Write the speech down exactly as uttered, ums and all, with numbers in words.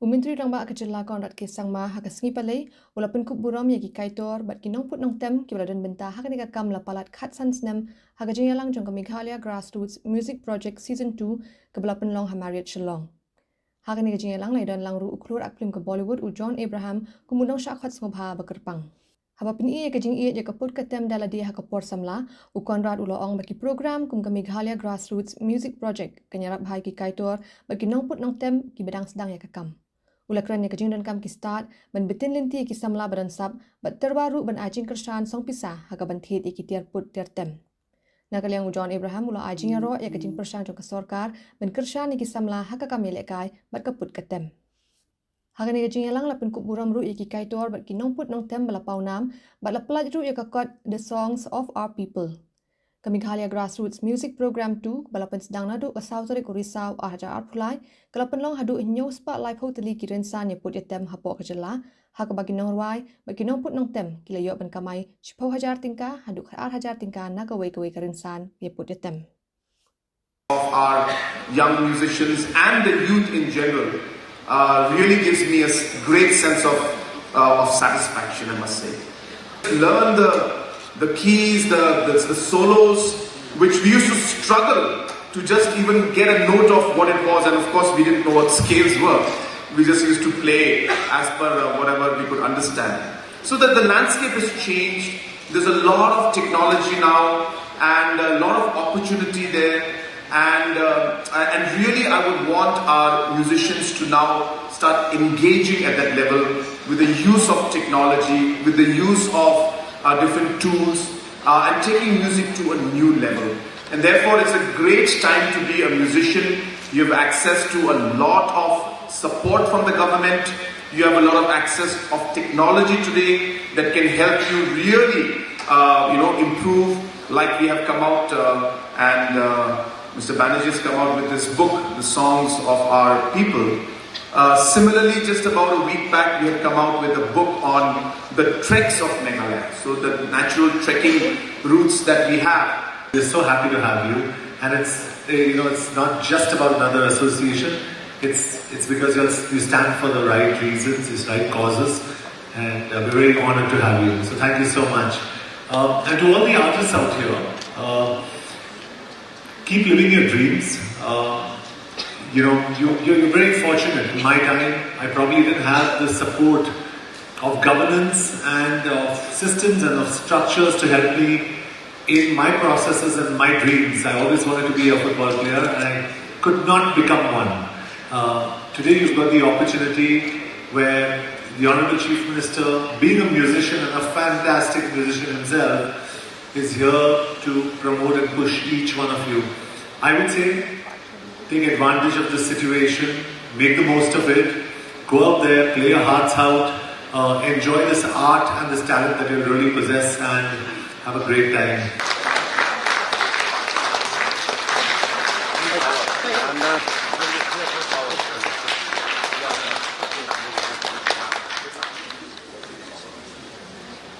U Myntri Rangbah ka Jylla Conrad K Sangma ha ka sngi Palei u la pynkup burom ïa ki kaitor bad ki nongput nongtem kiba la don bynta ha kane ka kam la palat khatsan snem ha ka jingïalang jong ka Meghalaya Grassroots Music Project Season two kaba la pynlong ha Marriott Shillong. Ha kane ka jingïalang la ïadon lang ruh u khlur act film ka Bollywood u John Abraham kum u nongshah khot sngewbha ba kyrpang. Haba pyni ïa ka jingïeit ïa ka put ka tem da lade ha ka por samla, u Conrad u la ong ba ki program kum ka Meghalaya Grassroots Music Project kan ïarap bha ïa ki kaitor bad ki nongput nongtem kiba dang sdang ïa ka kam. U la kren ïa ka jingdonkam ki stad ban btin lynti ïa ki samla ba don sap bad tyrwa ruh ban ai jingkyrshan song pisa ha kaban thied ïa ki tiar put tiar tem. Na ka liang u John Abraham u la ai jingïaroh ïa ka jingpyrshang jong ka sorkar ban kyrshan ïa ki samla ha ka kam ïalehkai bad ka put ka tem. Ha kane ka jingïalang la pynkup burom ruh ïa ki kaitor bad ki nongput nongtem ba la paw nam bad la pyllait ruh ïa ka kot The Songs of Our People. Ka Meghalaya Grassroots Music Program two ba la pynsdang naduh ka saw tarik u Risaw ar hajar arphew lai ka la pynlong haduh hynñiew spah laiphew tylli ki rynsan ïa put ïa tem hapoh ka jylla, ha kaba ki nongrwai bad ki nongput nongtem ki la ïoh ban kamai shiphew hajar tyngka haduh khatar hajar tyngka na kawei kawei ka rynsan ïa put ïa tem. Of our young musicians and the youth in general uh, really gives me a s- great sense of, uh, of satisfaction, I must say. Learn the, the keys, the, the, the solos, which we used to struggle to just even get a note of what it was, and of course, we didn't know what scales were. We just used to play as per uh, whatever we could understand. So that the landscape has changed. There's a lot of technology now and a lot of opportunity there. And, uh, and really, I would want our musicians to now start engaging at that level with the use of technology, with the use of uh, different tools, uh, and taking music to a new level. And therefore, it's a great time to be a musician. You have access to a lot of support from the government. You have a lot of access of technology today that can help you really, uh, you know, improve. Like we have come out uh, and uh, Mister Banerjee has come out with this book, The Songs of Our People. Uh, similarly, just about a week back, we had come out with a book on the treks of Meghalaya, so the natural trekking routes that we have. We're so happy to have you, and it's uh, you know it's not just about another association. It's it's because you're, you stand for the right reasons, the right causes, and uh, we're very honored to have you. So thank you so much, um, and to all the artists out here. Uh, keep living your dreams. Uh, you know, you, you're, you're very fortunate. In my time, I probably didn't have the support of governance and of systems and of structures to help me in my processes and my dreams. I always wanted to be a football player, and I could not become one. Uh, today, you've got the opportunity where the Honorable Chief Minister, being a musician and a fantastic musician himself, is here to promote and push each one of you. I would say take advantage of this situation, make the most of it, go out there, play your hearts out, uh, enjoy this art and this talent that you really possess, and have a great time.